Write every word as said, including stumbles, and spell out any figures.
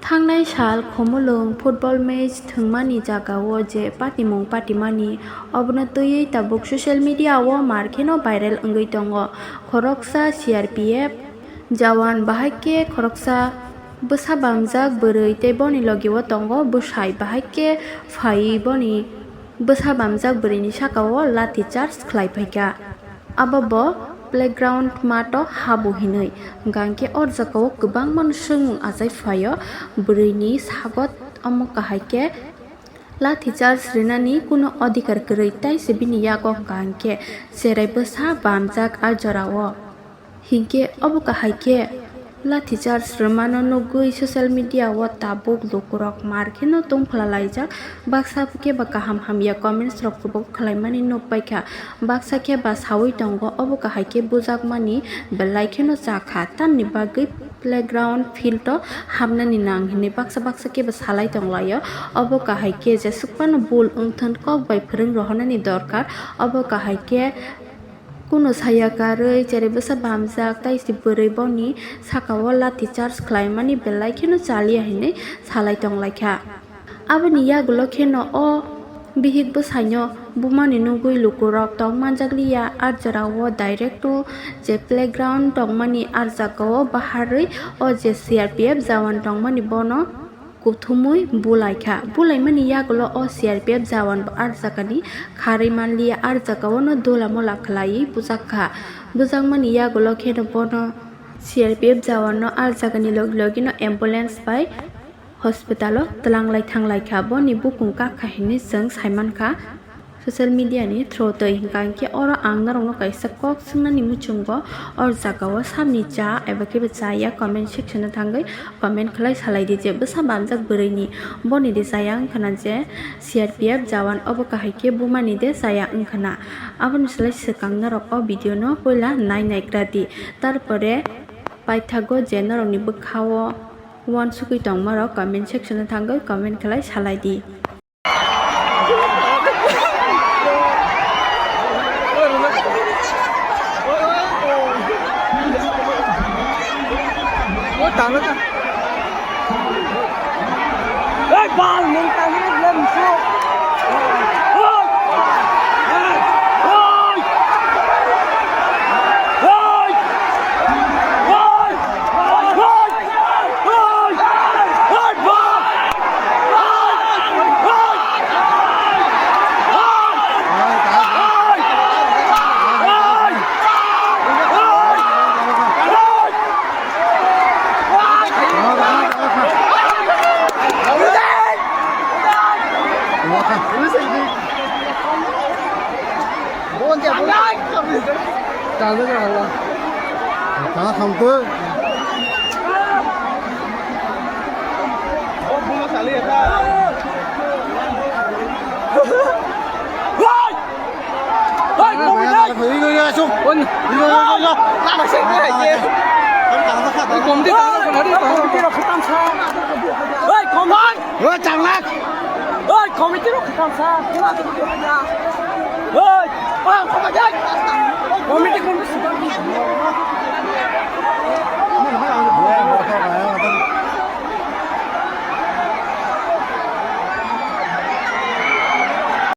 Thangnai sal Khumulwng football match thwngmani jagao je patimung patimani, obono twiwi tabuk social media o mar kheno viral wngwi tongo. Khoroksa C R P F jawan, bahai khe khoroksa bwsa bamjak bwrwi tei boni logi o tongo bwsai, bahai khe phaiwi boni bwsa bamjak bwrwini saka o lathi charge khlai phaikha. Abo bo playground math o habu hinwi. Hwnkha hwnkhe o jagao kwbangma swngmung achai phaio. Bwrwini sago omo kahai khe lathi charge rwnani kuno adhikar kwrwi, tei se bini yago hwnkha hwnkhe cherai bwsa bamjak a jorao. Hinkhe obo kahai khe lathi charge rwmano nugwi social media o tabuk lukurok mar kheno tongphlalaijak. Baksa khe ba kaham hamya comments rok bo khlaimani nukpaikha. Baksa khe ba sawi tongo, obo kahai khe bujakmani belai kheno chakha, tamni bagwi playground field o hapnani nang hinwi baksa baksa khe ba salai tonglaio. Obo kahai khe jesuk phano bul wngthon kok bai phwrwng rohornani dorkar. Obo kahai khe Kuno saya karwi cherai bwsa bamjak, tei se bwrwi boni saka o lathi charge khlaimani belai kheno chaliya hinwi salai tonglaikha. Aboni yagulo kheno o bihik bwsaino bumani nugwi lukurok tong manjakliya. A jorao direct o je playground tongmani, a jagao baharwi o je C R P F jawan tongmani bono kuthumwi bulaikha. Bulaimani yagulo o C R P F jawan bo a jagani kharwi manliya, a jagao no dola mola khlaiwi bujakha. Bujakmani yagulo kheno bono C R P F jawan no a jagani logi logi no ambulance bai hospital o twlanglai thanglaikha. Boni bukung kakha hinwi chwng saimankha. Social media ni through twi hwnkha hwnkhe oro ang norokno kaisa kok swngnani muchungo, o jagao samni cha eba khe bo cha ya, comment section o thangwi comment khlai salai di je bwsa bamjak bwrwini boni de chaya wngkhana je C R P F jawan, obo kahai khe bumani de chaya wngkhana. Aboni slai swkang norok o video no puila nai nai gra di, tarpore paithago je norokni bwkha o uansukwi tongmarok comment section o thangwi comment khlai salai di. Oi, committee rok khatam sa.